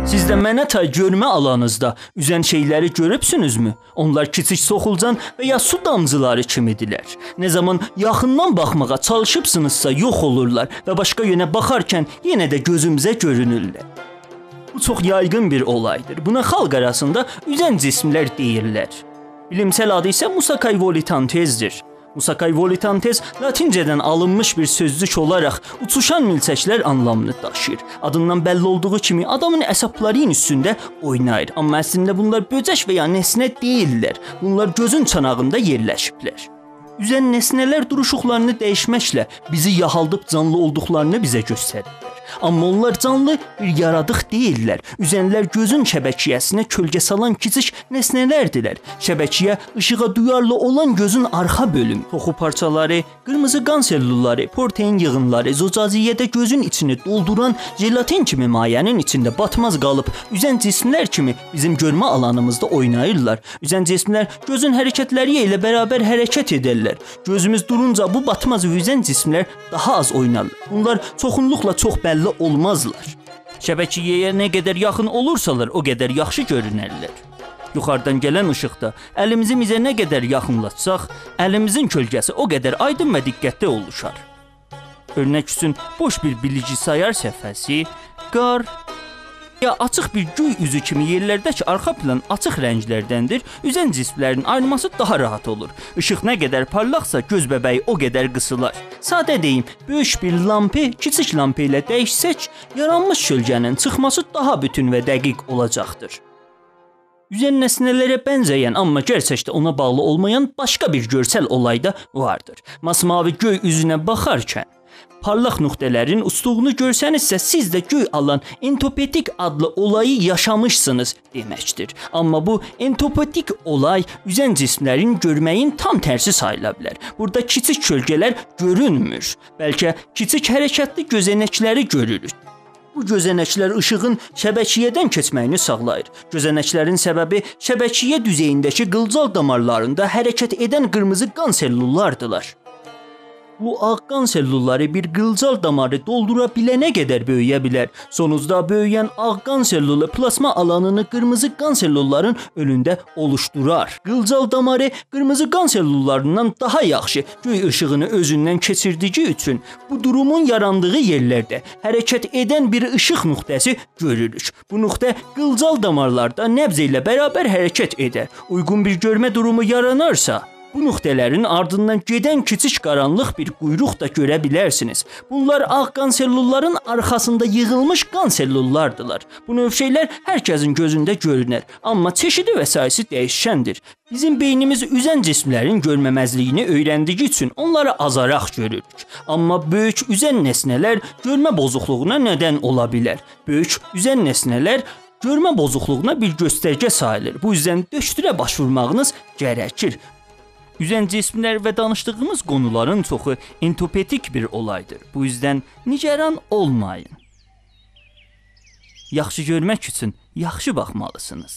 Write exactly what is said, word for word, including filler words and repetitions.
سیز ده منه تای گؤرمه آلانینیزدا اوزن شئیلری گؤروبسونوزمو؟ اونلار کیچیک سوخولجان و یا سو دامجیلاری کیمی‌دیرلر. نه زامان یاخیندان باخماغا چالیشیبسینیزسا، یوخ اولورلار و باشقا یؤنه باخارکن یئنه ده گؤزوموزه گؤرونورلر. بو چوخ یایغین بیر اولایدیر. بونا خالق آراسیندا اوزن جیسیملر دئییرلر. بیلیمسل آدی ایسه موساکای وولیتانتزدیر. موساکای وولیتانتز لاتینجه‌دن آلینمیش بیر سؤزجوک اولاراق اوچوشان میلچکلر آنلامینی داشیییر. آدیندان بللی اولدوغو کیمی، آدامین عصبلرین اوستونده اویناییر. آمما اصلینده بونلار بؤجک و یا نسنه دئییللر. بونلار گؤزون چاناغیندا یئرلشیبلر. اوزن نسنه‌لر دوروشوقلارینی دییشمکله بیزی یاهالدیب جانلی اولدوقلارینی بیزه گؤستریرلر. آمما اونلار جانلی بیر یارادیق دئییللر. اوزنلر گؤزون شبکیه‌سینه کؤلگه سالان کیچیک نسنه‌لردیرلر. شبکیه ایشیغا دویارلی اولان گؤزون آرخا بؤلومو. توخو پارچالاری، قیرمیزی قان سلوللاری، پروتئین ییغینلاری، زجاجیه‌ده گؤزون ایچینی دولدوران ژلاتین کیمی مایه‌نین ایچینده باتماز قالیب اوزن جیسیملر کیمی بیزیم گؤرمه آلانیمیزدا اویناییرلار. اوزن جیسیملر گؤزون حرکتلری ایله برابر حرکت ائدرلر. گؤزوموز دورونجا بو باتماز و اوزن جیسیملر داها آز اوینارلار. بونلار چوخونلوقلا چوخ بللی اولمازلار. شبکیه‌یه نه قدر یاخین اولورسالار، او قدر یاخشی گؤرونرلر. یوخاریدان گلن ایشیقدا الیمیزی میزه نه قدر یاخینلاتساق، الیمیزین کؤلگه‌سی او قدر آیدین و دقتلی اولوشار. اؤرنک اوچون، بوش بیر بیلگیسایار صفحه‌سی، قار، یا آچیق بیر گؤی اوزو کیمی یئرلرده کی آرخا پلان آچیق رنگلردندیر، اوزن جیسیملرین آییرماسی داها راحت اولور. ایشیق نه قدر پارلاقسا، گؤز ببه‌یی او قدر قیسیلار. ساده دئییم، بؤیوک بیر لامپی کیچیک لامپی ایله دییشسک، یارانمیش کؤلگه‌نین چیخماسی داها بوتون و دقیق اولاجاقدیر. اوزن نسنه‌لره بنزه‌ین، آمما گئرچکده اونا باغلی اولمایان باشقا بیر گؤرسل اولای دا واردیر. ماسماوی گؤی اوزونه باخارکن پارلاق نقطه‌لرین اوچدوغونو گؤرسنیزسه، سیز ده گؤی آلان انتوپتیک آدلی اولایی یاشامیشسینیز دئمکدیر. آمما بو انتوپتیک اولای اوزن جیسیملرین گؤرمه‌یین تام ترسی ساییلا بیلر. بورادا کیچیک کؤلگه‌لر گؤرونمور. بلکه کیچیک حرکتلی گؤزه‌نکلری گؤروروک. بو گؤزه‌نکلر ایشیغین شبکیه‌دن کئچمه‌یینی ساغلاییر. گؤزه‌نکلرین سببی شبکیه دوزئیینده‌کی قیلجال دامارلاریندا حرکت ائدن قیرمیزی قان سلوللاردیلار. بو آغ قان سلوللاری بیر قیلجال داماری دولدورا بیلنه قدر بؤیویه بیلر. سونوجدا بؤیوین آغ قان سلولو پلاسما آلانینی قیرمیزی قان سلوللارین اؤنونده اولوشدورار. قیلجال داماری قیرمیزی قان سلوللاریندان داها یاخشی گؤی ایشیغینی اؤزوندن کئچیردیگی اوچون بو دورومون یاراندیغی یئرلرده حرکت ائدن بیر ایشیق نقطه‌سی گؤروروک. بو نقطه قیلجال دامارلاردا نبض ایله برابر حرکت ائدر. اویغون بیر گؤرمه دورومو یارانارسا، بو نقطه‌لرین آردیندان گئدن کیچیک قارانلیق بیر قویروق دا گؤره بیلرسینیز. بونلار آغ قان سلوللارین آرخاسیندا ییغیلمیش قان سلوللاردیلار. بو نوع شئیلر هر کسین گؤزونده گؤرونر، آمما چئشیدی و ساییسی دییشکندیر. بیزیم بئینیمیز اوزن جیسیملرین گؤرمه‌مزلیگینی اؤیرندیگی اوچون اونلاری آزاراق گؤروروک. آمما بؤیوک اوزن نسنه‌لر گؤرمه بوزوقلوغونا ندن اولا بیلر. بؤیوک اوزن نسنه‌لر گؤرمه بوزوقلوغونا بیر گؤسترگه ساییلیر. بو اوزدن دؤکتوره باش وورماغینیز گره‌کیر. اوزن جیسیملر و دانیشدیغیمیز قونولارین چوخو انتوپتیک بیر اولایدیر. بو اوزدن نگران اولمایین. یاخشی گؤرمک اوچون یاخشی باخمالیسینیز.